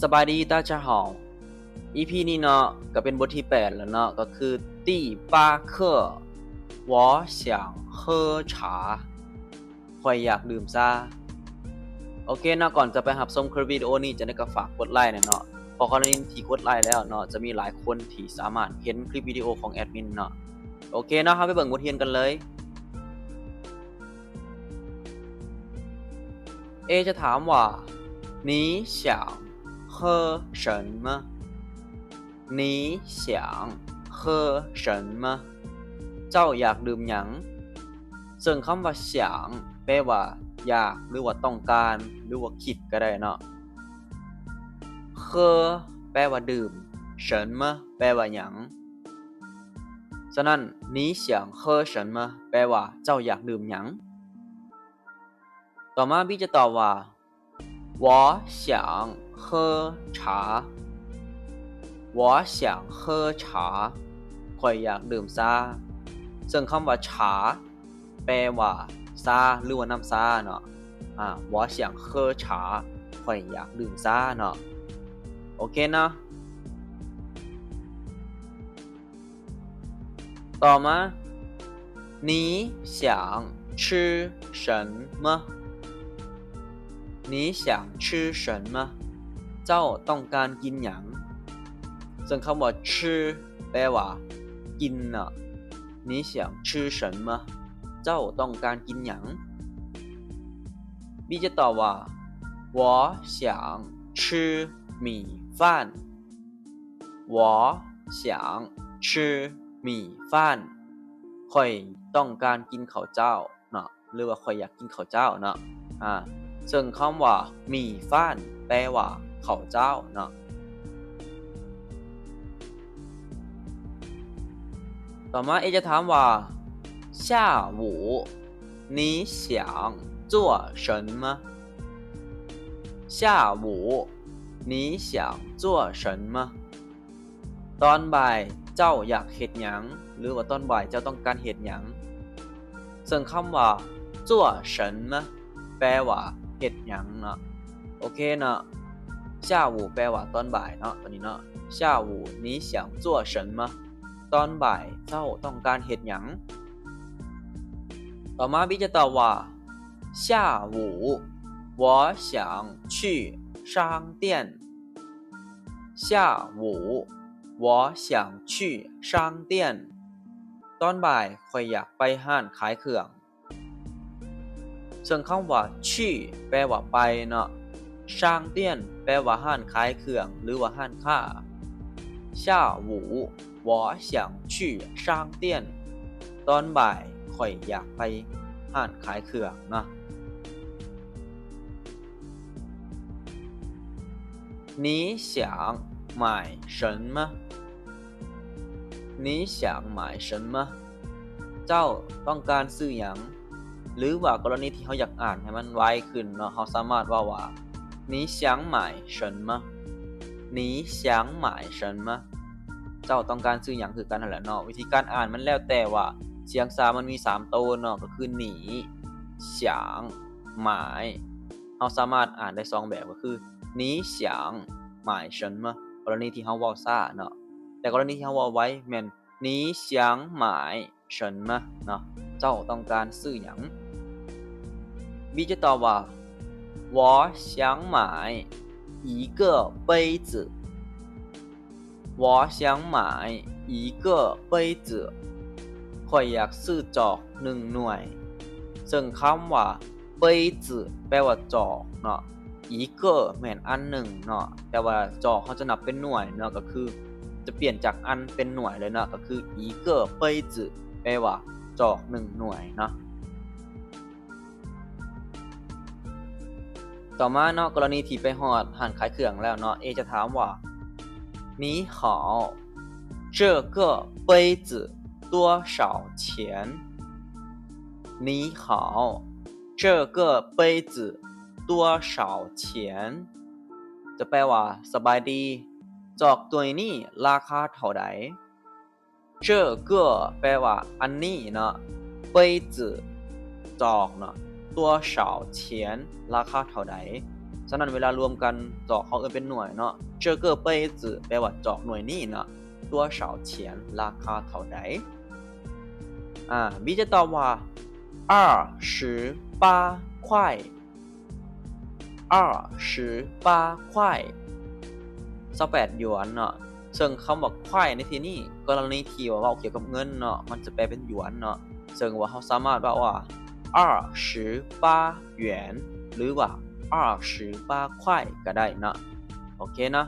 ສະບາຍດີ 大家好 ອີພີນີ້ເນາະ ກໍເປັນບົດທີແປດແລ້ວເນາະ ກໍຄື 第八课 我想喝茶 ຂ້ອຍຢາກດື່ມຊາ. ໂອເຄເນາະ ກ່ອນຈະໄປຮັບຊົມຄລິບວິດີໂອນີ້ ຈັ່ງໃດກໍຝາກກົດໄລແດ່ເນາະ ເພາະກໍລະນີທີ່ກົດໄລແລ້ວເນາະ ຈະມີຫຼາຍຄົນທີ່ສາມາດເຫັນຄລິບວິດີໂອຂອງແອດມິນເນາະ. ໂອເຄເນາະ ເຮົາໄປເບິ່ງບົດຮຽນກັນເລີຍ. A ຈະຖາມວ່າ 你想喝什么? 你想喝什么? ເຈົ້າຢາກດື່ມຫຍັງ? ເຊິ່ງຄຳວ່າ 想 ແປວ່າ ຢາກ ຫຼືວ່າ ຕ້ອງການ ຫຼືວ່າ ຄິດກໍໄດ້ເນາະ. 喝 ແປວ່າ ດື່ມ. 什么 ແປວ່າ ຫຍັງ. ສະນັ້ນ 你想喝什么 ແປວ່າ ເຈົ້າຢາກດື່ມຫຍັງ. ຕໍ່ມາ B ຈະຕອບວ່າ 我想喝茶. 我想喝茶. ຂ້ອຍຢາກດື່ມຊາ. ເຊິ່ງຄຳວ່າ 茶 ແປວ່າ ຊາ ຫຼືວ່າ ນ້ຳຊາເນາະ. ອາ 我想喝茶. ຂ້ອຍຢາກດື່ມຊາເນາະ. ໂອເຄເນາະ. ຕໍ່ມາ 你想吃什么? 你想吃什么? ເຈົ້າຕ້ອງການກິນຫຍັງ? ເຊິ່ງຄຳວ່າ 吃 ແປວ່າ ກິນເນາະ. 你想吃什么? ເຈົ້າຕ້ອງການກິນຫຍັງ? B ຈະຕອບວ່າ 我想吃米饭. 我想吃米饭. ຂ້ອຍຕ້ອງການກິນເຂົ້າເຈົ້າເນາະ ຫຼືວ່າ ຂ້ອຍຢາກກິນເຂົ້າເຈົ້າເນາະ. ອາ ເຊິ່ງຄຳວ່າ 米饭 ແປວ່າ ເຂົ້າເຈົ້າເນາະ. ຕໍ່ມາ A ຈະຖາມວ່າ 下午 你想做什么? 下午 你想做什么? ຕອນບ່າຍເຈົ້າຢາກເຮັດຫຍັງ? ຫຼືວ່າຕອນບ່າຍເຈົ້າຕ້ອງການເຮັດຫຍັງ? ເຊິ່ງຄຳວ່າ 做什么 ແປວ່າ ເຮັດຫຍັງເນາະ. ໂອເຄເນາະ. 下午 ແປວ່າ ຕອນບ່າຍເນາະ ຕົວນີ້ເນາະ. 下午你想做什么? ຕອນບ່າຍເຈົ້າຕ້ອງການເຮັດຫຍັງ? ຕໍ່ມາ B ຈະຕອບວ່າ 下午我想去商店. 下午我想去商店. ຕອນບ່າຍຂ້ອຍຢາກໄປຮ້ານຂາຍເຄື່ອງ. ເຊິ່ງຄຳວ່າ 去 ແປວ່າ ໄປເນາະ. 商店 ແປວ່າ ຮ້ານຂາຍເຄື່ອງ ຫຼືວ່າ ຮ້ານຄ້າ. 下午我想去商店. ຕອນບ່າຍຂ້ອຍຢາກໄປຮ້ານຂາຍເຄື່ອງເນາະ. 你想买什么? 你想买什么? ເຈົ້າຕ້ອງການຊື້ຫຍັງ? ຫຼືວ່າກໍລະນີທີ່ເຮົາຢາກອ່ານໃຫ້ມັນໄວຂຶ້ນເນາະ ເຮົາສາມາດເວົ້າວ່າ 你想买什么? 你想买什么? ເຈົ້າຕ້ອງການຊື້ຫຍັງຄືກັນຫັ້ນແຫຼະເນາະ. ວິທີການອ່ານມັນແລ້ວແຕ່ວ່າສຽງສາມັນມີສາມໂຕເນາະ ກໍຄື 你 想 买. ເຮົາສາມາດອ່ານໄດ້ສອງແບບ ກໍຄື 你想买什么 ກໍລະນີທີ່ເຮົາເວົ້າຊ້າເນາະ ແຕ່ກໍລະນີທີ່ເຮົາເວົ້າໄວແມ່ນ 你想买什么 ເນາະ ເຈົ້າຕ້ອງການຊື້ຫຍັງ. B ຈະຕອບວ່າ 我想买一个杯子. 我想买一个杯子. ຂ້ອຍຢາກຊື້ຈອກໜຶ່ງໜ່ວຍ. ເຊິ່ງຄຳວ່າ 杯子 ແປວ່າຈອກເນາະ 一个 ແມ່ນອັນໜຶ່ງເນາະ ແຕ່ວ່າຈອກເຮົາຈະນັບເປັນໜ່ວຍເນາະ ກໍຄືຈະປ່ຽນຈາກອັນເປັນໜ່ວຍເລີຍເນາະ ກໍຄື一个杯子 ແປວ່າຈອກໜຶ່ງໜ່ວຍເນາະ. ຕໍ່ມາເນາະ ກໍລະນີທີ່ໄປຮອດຮ້ານຂາຍເຄື່ອງແລ້ວເນາະ A ຈະຖາມວ່າ 你好, 这个杯子多少钱? 你好, 这个杯子多少钱? ຈະແປວ່າ ສະບາຍດີ, ຈອກຖ້ວຍນີ້ລາຄາເທົ່າໃດ? 这个 ແປວ່າ ອັນນີ້ເນາະ, 杯子 ຈອກເນາະ, 多少钱 ລາຄາເທົ່າໃດ? ສະນັ້ນເວລາລວມກັນ ຈອກເຮົາເອີ້ນເປັນໜ່ວຍເນາະ. 这个杯子 ແປວ່າຈອກໜ່ວຍນີ້ເນາະ. 多少钱 ລາຄາເທົ່າໃດ? ອາ B ຈະຕອບວ່າ 二十八块. 二十八块 ຊາວແປດຢວນເນາະ. ເຊິ່ງຄຳວ່າ 块 ໃນທີ່ນີ້ ກໍລະນີທີ່ວ່າເວົ້າກ່ຽວກັບເງິນເນາະ ມັນຈະແປເປັນຢວນເນາະ. ເຊິ່ງວ່າເຮົາສາມາດເວົ້າວ່າ 二十八元 ຫຼືວ່າ 二十八块 ກໍໄດ້ເນາະ. ໂອເຄເນາະ.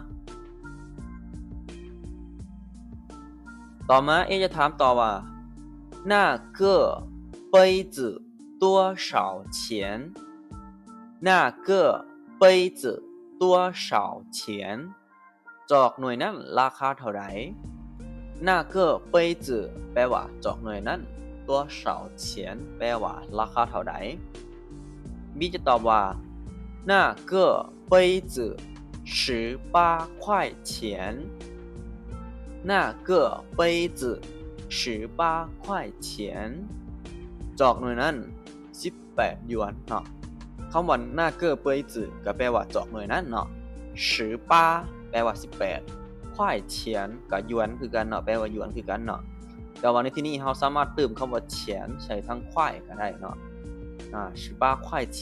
ຕໍ່ມາ A ຈະຖາມຕໍ່ວ່າ 那个杯子多少钱? 那个杯子多少钱? ຈອກໜ່ວຍນັ້ນລາຄາເທົ່າໃດ? 那个杯子 ແປວ່າຈອກໜ່ວຍນັ້ນ. 多少钱 ແປວ່າລາຄາເທົ່າໃດ? B ຈະຕອບວ່າ 那个杯子十八块钱. 那个杯子十八块钱. ຈອກໜ່ວຍນັ້ນສິບແປດຢວນເນາະ. ຄຳວ່າ 那个杯子 ກໍແປວ່າຈອກໜ່ວຍນັ້ນເນາະ. 十八 ແປວ່າສິບແປດ. 块钱 ກໍຢວນຄືກັນເນາະ ແປວ່າຢວນຄືກັນເນາະ. ແຕ່ວ່າໃນທີ່ນີ້ເຮົາສາມາດຕື່ມຄຳວ່າ 钱 ໃສ່ທັງ 块 ກໍໄດ້ເນາະ. ອາ 十八块钱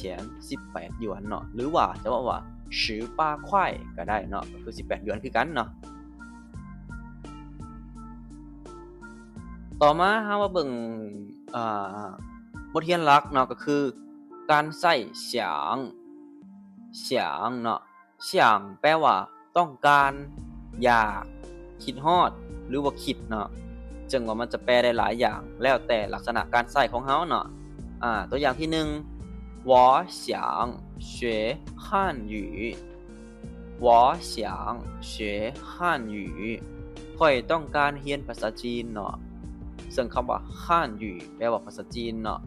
ສິບແປດຢວນເນາະ. ຫຼືວ່າຈະເວົ້າວ່າ 十八块 ກໍໄດ້ເນາະ ກໍຄືສິບແປດຢວນຄືກັນເນາະ. ຕໍ່ມາເຮົາມາເບິ່ງ ອາ ບົດຮຽນຫຼັກເນາະ ກໍຄືການໃຊ້ 想 想 ເນາະ. 想 ແປວ່າຕ້ອງການ, ຢາກ, ຄິດຮອດ ຫຼືວ່າຄິດເນາະ. ເຊິ່ງວ່າມັນຈະແປໄດ້ຫຼາຍຢ່າງ ແລ້ວແຕ່ລັກສະນະການໃຊ້ຂອງເຮົາເນາະ. ອາ ຕົວຢ່າງທີໜຶ່ງ 我想学汉语. 我想学汉语. ຂ້ອຍຕ້ອງການຮຽນພາສາຈີນເນາະ. ເຊິ່ງຄຳວ່າ 汉语 ແປວ່າພາສາຈີນເນາະ.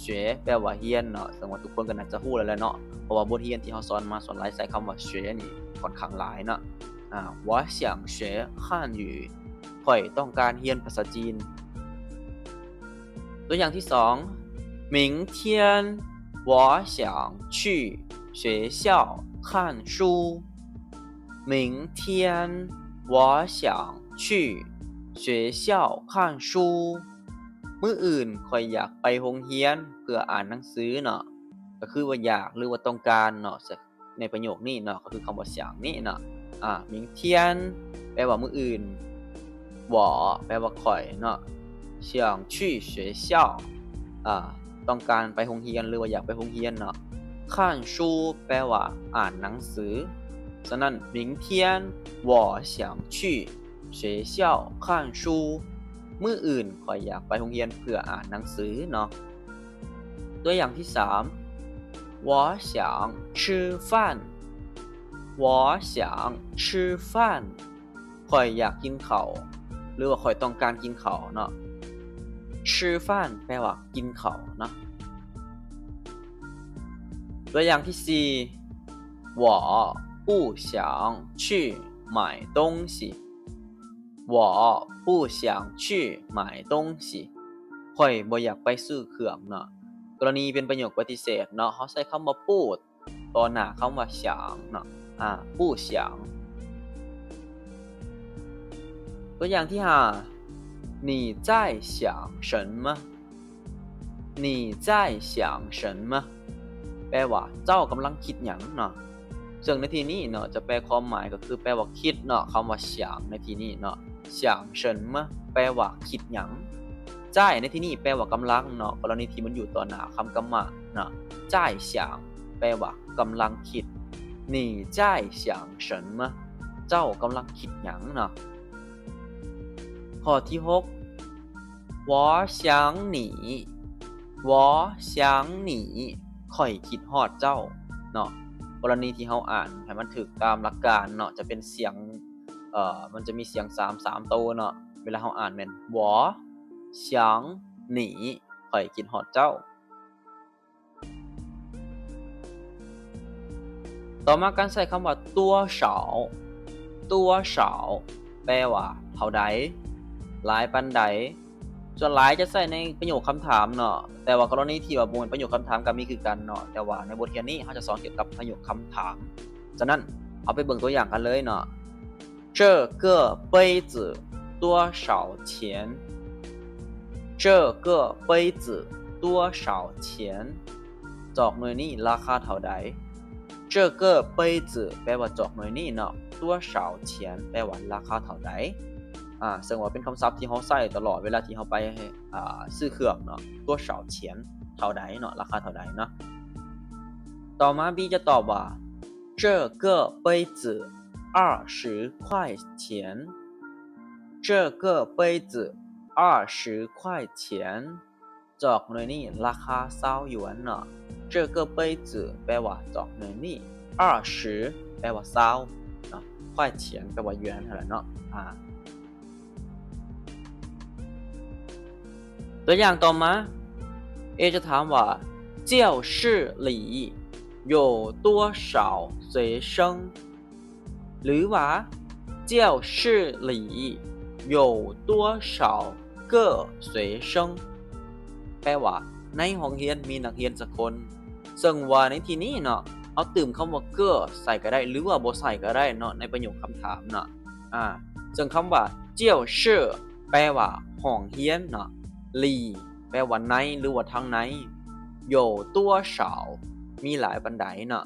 学 ແປວ່າຮຽນເນາະ. ເຊິ່ງວ່າທຸກຄົນກໍໜ້າຈະຮູ້ແລ້ວແຫຼະເນາະ ເພາະວ່າບົດຮຽນທີ່ເຮົາສອນມາສ່ວນຫຼາຍໃຊ້ຄຳວ່າ 学 ນີ້ຂ້ອນຂ້າງຫຼາຍເນາະ. ອາ 我想学汉语. ຂ້ອຍຕ້ອງການຮຽນພາສາຈີນ. ຕົວຢ່າງທີສອງ 明天我想去学校看书. 明天我想去学校看书. ມື້ອື່ນຂ້ອຍຢາກໄປໂຮງຮຽນເພື່ອອ່ານໜັງສືເນາະ. ກໍຄືວ່າຢາກ ຫຼືວ່າຕ້ອງການເນາະ. ໃນປະໂຫຍກນີ້ເນາະ ກໍຄືຄຳວ່າ 想 ນີ້ເນາະ. ອາ 明天 ແປວ່າມື້ອື່ນ. 我 ແປວ່າຂ້ອຍເນາະ. 想去学校 ອາ ຕ້ອງການໄປໂຮງຮຽນ ຫຼືວ່າຢາກໄປໂຮງຮຽນເນາະ. 看书 ແປວ່າອ່ານໜັງສື. ສະນັ້ນ 明天我想去学校看书. ມື້ອື່ນຂ້ອຍຢາກໄປໂຮງຮຽນເພື່ອອ່ານໜັງສືເນາະ. ຕົວຢ່າງທີສາມ 我想吃饭. 我想吃饭. ຂ້ອຍຢາກກິນເຂົ້າ ຫຼືວ່າຂ້ອຍຕ້ອງການກິນເຂົ້າເນາະ. 吃饭 ແປວ່າກິນເຂົ້າເນາະ. ຕົວຢ່າງທີສີ່ 我不想去买东西. 我不想去买东西. ຂ້ອຍບໍ່ຢາກໄປຊື້ເຄື່ອງເນາະ. ກໍລະນີເປັນປະໂຫຍກປະຕິເສດເນາະ ເຮົາໃຊ້ຄຳວ່າ 不 ຕໍ່ໜ້າຄຳວ່າ 想 ເນາະ. ອາ 不想. ຕົວຢ່າງທີຫ້າ 你在想什么? 你在想什么? ແປວ່າ ເຈົ້າກຳລັງຄິດຫຍັງເນາະ. ເຊິ່ງໃນທີ່ນີ້ເນາະ ຈະແປຄວາມໝາຍກໍຄືແປວ່າຄິດເນາະ ຄຳວ່າ 想 ໃນທີ່ນີ້ເນາະ. 想什么 ແປວ່າຄິດຫຍັງ. 在 ໃນທີ່ນີ້ແປວ່າກຳລັງເນາະ ກໍລະນີທີ່ມັນຢູ່ຕໍ່ໜ້າຄຳກຳມະເນາະ. 在想 ແປວ່າກຳລັງຄິດ. 你在想什么? ເຈົ້າກຳລັງຄິດຫຍັງເນາະ. ຂໍ້ທີຫົກ 我想你. 我想你. ຂ້ອຍຄິດຮອດເຈົ້າເນາະ. ກໍລະນີທີ່ເຮົາອ່ານໃຫ້ມັນຖືກຕາມຫຼັກການເນາະ ຈະເປັນສຽງ ເອີ ມັນຈະມີສຽງສາມ ສາມໂຕເນາະ. ເວລາເຮົາອ່ານແມ່ນ 我想你 ຂ້ອຍຄິດຮອດເຈົ້າ. ຕໍ່ມາການໃຊ້ຄຳວ່າ 多少. 多少 ແປວ່າເທົ່າໃດ, ຫຼາຍປານໃດ. ສ່ວນຫຼາຍຈະໃຊ້ໃນປະໂຫຍກຄຳຖາມເນາະ, ແຕ່ວ່າກໍລະນີທີ່ວ່າບໍ່ແມ່ນປະໂຫຍກຄຳຖາມກໍມີຄືກັນເນາະ. ແຕ່ວ່າໃນບົດຮຽນນີ້ເຮົາຈະສອນກ່ຽວກັບປະໂຫຍກຄຳຖາມ. ສະນັ້ນ ເຮົາໄປເບິ່ງຕົວຢ່າງກັນເລີຍເນາະ. 这个杯子多少钱？这个杯子多少钱？ ຈອກໜ່ວຍນີ້ລາຄາເທົ່າໃດ? 这个杯子 ແປວ່າຈອກໜ່ວຍນີ້ເນາະ, 多少钱 ແປວ່າລາຄາເທົ່າໃດ? ອາ ເຊິ່ງວ່າເປັນຄຳສັບທີ່ເຮົາໃຊ້ຕະຫຼອດເວລາທີ່ເຮົາໄປ ອາ ຊື້ເຄື່ອງເນາະ, 多少钱 ເທົ່າໃດເນາະ, ລາຄາເທົ່າໃດເນາະ. ຕໍ່ມາ B ຈະຕອບວ່າ 这个杯子二十块钱。这个杯子二十块钱。 ຈອກໜ່ວຍນີ້ລາຄາຊາວຢວນເນາະ. 这个杯子 ແປວ່າຈອກໜ່ວຍນີ້, 二十 ແປວ່າຊາວເນາະ, 块钱 ແປວ່າຢວນຫັ້ນແຫຼະເນາະ. ອາ ຕົວຢ່າງຕໍ່ມາ A ຈະຖາມວ່າ 教室里有多少学生 ຫຼືວ່າ 教室里有多少个学生 ແປວ່າ ໃນຫ້ອງຮຽນມີນັກຮຽນຈັກຄົນ? ເຊິ່ງວ່າໃນທີ່ນີ້ເນາະ ເຮົາຕື່ມຄຳວ່າ 个 ໃສ່ກໍໄດ້ ຫຼືວ່າບໍ່ໃສ່ກໍໄດ້ເນາະ ໃນປະໂຫຍກຄຳຖາມເນາະ. ອາ ເຊິ່ງຄຳວ່າ 教室 ແປວ່າຫ້ອງຮຽນເນາະ, 里 ແປວ່າໃນ ຫຼືວ່າທາງໃນ, 有多少 ມີຫຼາຍປານໃດເນາະ,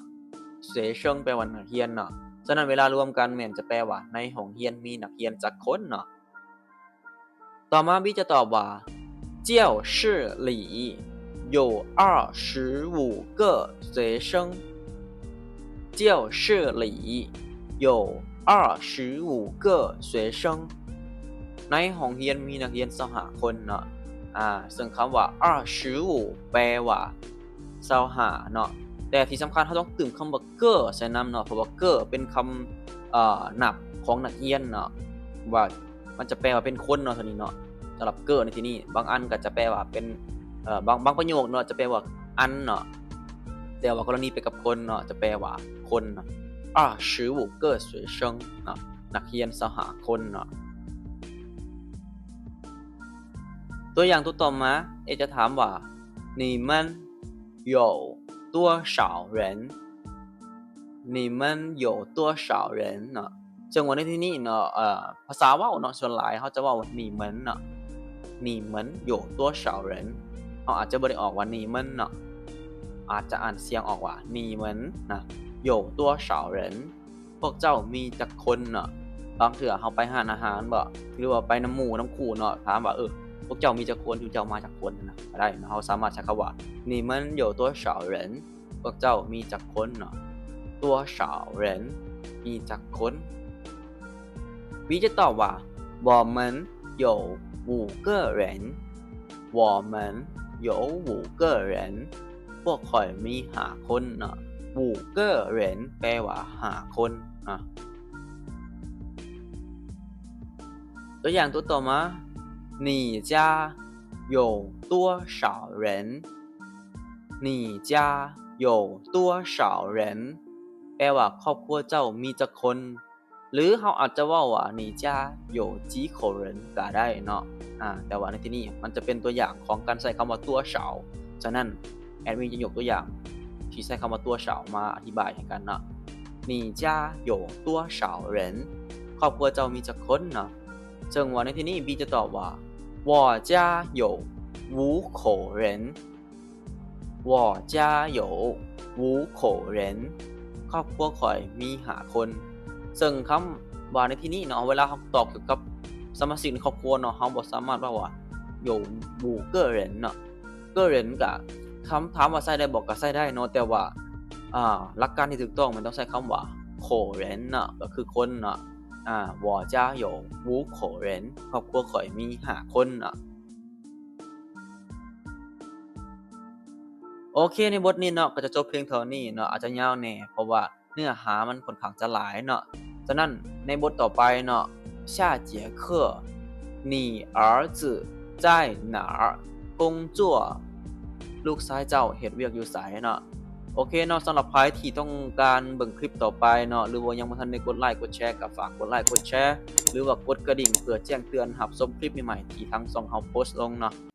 学生 ແປວ່ານັກຮຽນເນາະ. ສະນັ້ນເວລາລວມກັນແມ່ນຈະແປວ່າ ໃນຫ້ອງຮຽນມີນັກຮຽນຈັກຄົນເນາະ. ຕໍ່ມາ B ຈະຕອບວ່າ 教室里有二十五个学生. 教室里有二十五个学生. ໃນຫ້ອງຮຽນມີນັກຮຽນຊາວຫ້າຄົນເນາະ. ອາ ເຊິ່ງຄຳວ່າ 二十五 ແປວ່າ ຊາວຫ້າເນາະ, ແຕ່ທີ່ສຳຄັນເຮົາຕ້ອງຕື່ມຄຳວ່າ 个 ໃສ່ນຳເນາະ, ເພາະວ່າ 个 ເປັນຄຳ ເອີ ນັບຂອງນັກຮຽນເນາະ ວ່າ ມັນຈະແປວ່າເປັນຄົນເນາະ ເທົ່ານີ້ເນາະ. ສຳລັບ 个 ໃນທີ່ນີ້ ບາງອັນກໍຈະແປວ່າເປັນ ເອີ ບາງ ບາງປະໂຫຍກເນາະ ຈະແປວ່າອັນເນາະ, ແຕ່ວ່າກໍລະນີໄປກັບຄົນເນາະ ຈະແປວ່າຄົນເນາະ. 二十五个学生 ເນາະ, ນັກຮຽນຊາວຫ້າຄົນເນາະ. ຕົວຢ່າງຕົວຕໍ່ມາ A ຈະຖາມວ່າ 你们有多少人? 你们有多少人 ເນາະ. ເຊິ່ງວ່າໃນທີ່ນີ້ເນາະ ເອີ ພາສາເວົ້າເນາະ ສ່ວນຫຼາຍເຮົາຈະເວົ້າວ່າ 你们 ເນາະ, 你们有多少人 ເຮົາອາດຈະບໍ່ໄດ້ອອກວ່າ 你们 ເນາະ, ອາດຈະອ່ານສຽງອອກວ່າ 你们 ນະ, 有多少人 ພວກເຈົ້າມີຈັກຄົນເນາະ. ບາງເທື່ອເຮົາໄປຮ້ານອາຫານບໍ ຫຼືວ່າໄປນຳໝູ່ນຳຄູ່ເນາະ ຖາມວ່າ ເອີ ພວກເຈົ້າມີຈັກຄົນ ເຈົ້າມາຈັກຄົນນະ ກໍໄດ້ເນາະ. ເຮົາສາມາດໃຊ້ຄຳວ່າ 你们有多少人 ພວກເຈົ້າມີຈັກຄົນເນາະ, 多少人 ມີຈັກຄົນ. B ຈະຕອບວ່າ 我们有五个人, 我们有五个人, ພວກຂ້ອຍມີຫ້າຄົນເນາະ. 五个人 ແປວ່າຫ້າຄົນເນາະ. ຕົວຢ່າງຕົວຕໍ່ມາ 你家有多少人? 你家有多少人? ແປວ່າຄອບຄົວເຈົ້າມີຈັກຄົນ? ຫຼືເຮົາອາດຈະເວົ້າວ່າ 你家有几口人 ກໍໄດ້ເນາະ. ອາ ແຕ່ວ່າໃນທີ່ນີ້ມັນຈະເປັນຕົວຢ່າງຂອງການໃຊ້ຄຳວ່າ 多少. ສະນັ້ນ ແອດມິນຈະຍົກຕົວຢ່າງທີ່ໃຊ້ຄຳວ່າ 多少 ມາອະທິບາຍໃຫ້ກັນເນາະ. 你家有多少人? ຄອບຄົວເຈົ້າມີຈັກຄົນເນາະ. ເຊິ່ງວ່າໃນທີ່ນີ້ B ຈະຕອບວ່າ 我家有五口人. 我家有五口人. ຄອບຄົວຂ້ອຍມີຫ້າຄົນ. ເຊິ່ງຄຳວ່າໃນທີ່ນີ້ເນາະ ເວລາເຮົາຕອບກ່ຽວກັບສະມາຊິກໃນຄອບຄົວເນາະ ເຮົາບໍ່ສາມາດເວົ້າວ່າ 有五个人 ເນາະ. 个人 ກະ ຄຳຖາມວ່າໃຊ້ໄດ້ບໍ່ ກະໃຊ້ໄດ້ເນາະ ແຕ່ວ່າ ອ່າ ຫຼັກການທີ່ຖືກຕ້ອງແມ່ນຕ້ອງໃຊ້ຄຳວ່າ 口人 ເນາະ ກໍຄືຄົນເນາະ. ອ່າ 我家有五口人 ຄອບຄົວຂ້ອຍມີຫ້າຄົນເນາະ. ໂອເຄ ໃນບົດນີ້ເນາະ ກໍຈະຈົບພຽງເທົ່ານີ້ເນາະ ອາດຈະຍາວແດ່ ເພາະວ່າເນື້ອຫາມັນຂ້ອນຂ້າງຈະຫຼາຍເນາະ. ສະນັ້ນ ໃນບົດຕໍ່ໄປເນາະ 下节课 你儿子在哪儿工作? ລູກຊາຍເຈົ້າເຮັດວຽກຢູ່ໃສເນາະ. ໂອເຄເນາະ ສຳລັບໃຜທີ່ຕ້ອງການເບິ່ງຄລິບຕໍ່ໄປເນາະ ຫຼືວ່າຍັງບໍ່ທັນໄດ້ກົດໄລກົດແຊ ກໍຝາກກົດໄລກົດແຊ ຫຼືວ່າກົດກະດິ່ງ ເພື່ອແຈ້ງເຕືອນຮັບຊົມຄລິບໃໝ່ໆ ທີ່ທາງຊ່ອງເຮົາໂພສລົງເນາະ.